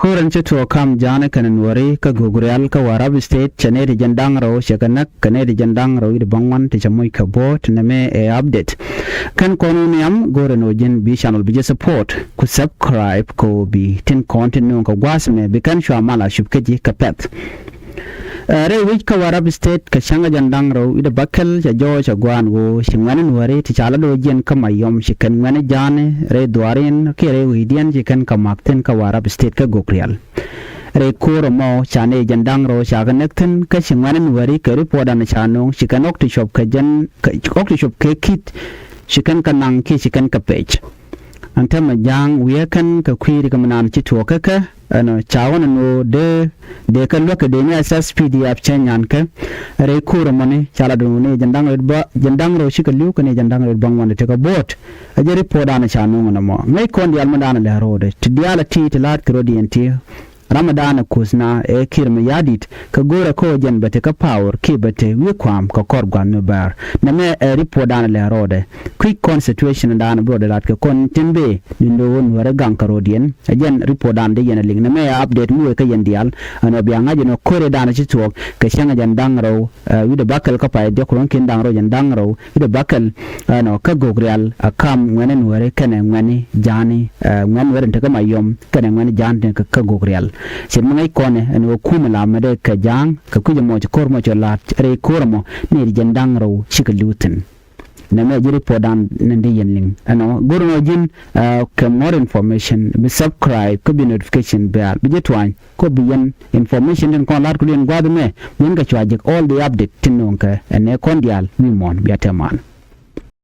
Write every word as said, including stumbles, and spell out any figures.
Ko̱r ɛn ci tuɔɔk kam ja̱a̱ni kɛnɛ nuɔ̱ri kä Gogrial kä Warrap State, cɛ nɛy ti jiɛn da̱ŋ rɛw cɛ kɛ näk, kɛ nɛy ti jiɛn da̱ŋ rɛw wi̱cdɛ bäŋuan ti cɛ moc kɛ bo̱o̱t. Nɛmɛ ɛ update. Kɛn kɔn wä nhiam, go̱o̱rɛ ni ɣöö ji̱n bi channel bi jɛ support ku subscribe kɛ ɣöö bi tin kɔn tin nööŋ kɛ gua̱a̱th ɛmɛ bi kɛn cua mal a cup kä ji̱ kɛ pɛ̈th. Ɛ, rɛy wec kä Warrap State kɛ cäŋ kä jiɛn da̱ŋ rɛw wi̱cdɛ bäkɛl cɛ jɔɔc ɛ gua̱a̱n ɣöö ci ŋuɛ̈ni nuääri ti ca lat ɣöö jiɛn kä Mayom ci kɛn ŋuɛ̈ni ja̱a̱ni rɛy dhuaariɛn kiɛ rɛy wecdiɛn ci kɛn kɛ ma̱k thi̱n kä Warrap State kä Gogrial. Rɛy ko̱r ɛmɔ ca nɛy jiɛn da̱ŋ rɛw ca kɛ näk thi̱n, kä ci ŋuɛ̈ni nuääri kɛ ripuɔtdan ca nööŋ ci kɛn ɣɔ̱k ti cuɔp kɛ jiɛn, kɛ, ɣɔ̱k ti cuɔp kɛ ki̱t ci kɛn kɛ naŋ kiɛ ci kɛn kɛ pec. Ɛn täämɛ ja̱a̱ŋ wi̱i̱ ɛ kɛn kɛ kui̱ ri kɛ mi naan ci tuɔɔk kä kɛ ɛnɔ ca ɣɔ̱n ɛn ɣöö dee, dee kɛ luäk kɛ dee ni S S P D F cä nyan kɛ rɛy ko̱r ɛmɔni ca lat ɛn ɣöö nɛy jiɛn da̱ŋ rɛw wi̱cdɛ bä, jiɛn da̱ŋ rɛw cikɛ li̱w kɛ nɛy jiɛn da̱ŋ rɛw wi̱cdɛ bäŋuan ti tekɛ bo̱o̱t. Ɛ jɛn ripuɔtdan ca nööŋ ɛn ɛmɔ. Ŋäc kɔn diaal mi da̱a̱n ɛ lɛ ro̱o̱dɛ ti diaal ɛ ti ti la̱a̱t kɛ rɔ̱diɛn ti ram mi da̱a̱n ɛ kuthna ɛ Kiir Mayardit kɛ go̱o̱rɛ kä ɣöö jɛn bɛ te kä power kiɛ bɛ te wi̱i̱ kua̱a̱m kɛ kɔr gua̱a̱th mi bäär. Nɛmɛ ɛ ripuɔtdan ɛ lɛ ro̱o̱dɛ. Kui̱c kɔn situation dan bi rɔɔdɛ lat kɛ kɔn tin bëë ni ndo̱o̱ nuäärä gaŋ kɛ rɔɔdiɛn. Ɛ jɛn ripuɔtdan dee yɛn ɛ liŋ. Nɛmɛ ɛ update mi wee kä yɛn diaal. Ɛn ɣöö bia ŋa̱c ɛn ɣöö ko̱r ëëdan ci tuɔɔk kɛ cäŋ ɛ jiɛn da̱ŋ rɛw, ɛ, wi̱cdɛ bäkɛl kä pay diɔ̱k ruɔ̱ŋ kiɛn da̱ŋ rɛw jiɛn da̱ŋ rɛw wi̱cdɛ bäkɛl. Ɛnɔ kä Gogrial a kam ŋuɛ̈ni nuääri kɛnɛ ŋuɛ̈ni ja̱a̱ni, ɛ, ŋuɛ̈ni nuääri tin te kä Mayom kɛnɛ ŋuɛ̈ni ja̱a̱ni tin kä, kä Gogrial. Ce̱t mi ŋäc kɔn ɛ ɛn ɣöö kumɛ la mɛ dee kɛ ja̱a̱ŋ kɛ kui̱c ɛmɔ ci ko̱r mɔ cɛ la̱t rɛy ko̱r ɛmɔ nɛy ti jiɛn da̱ŋ rɛw cikɛ li̱w thi̱n. Nɛmɛ ji̱ ripuɔtdan ni dee yɛn liŋ. Ɛnɔ go̱r nɔ ji̱n, ɛ, kɛ more information bi subscribe kä bi notification bell bi ji̱ tuany kɔ bi yɛn information tin kɔn la̱t kɛ luɛn gua̱a̱th ɛmɛ bi yɛn kɛ cua jek all the update tin nööŋ kɛ ɛn ɛ kɔn diaal wi̱i̱ muɔ̱ɔ̱n bia tɛman.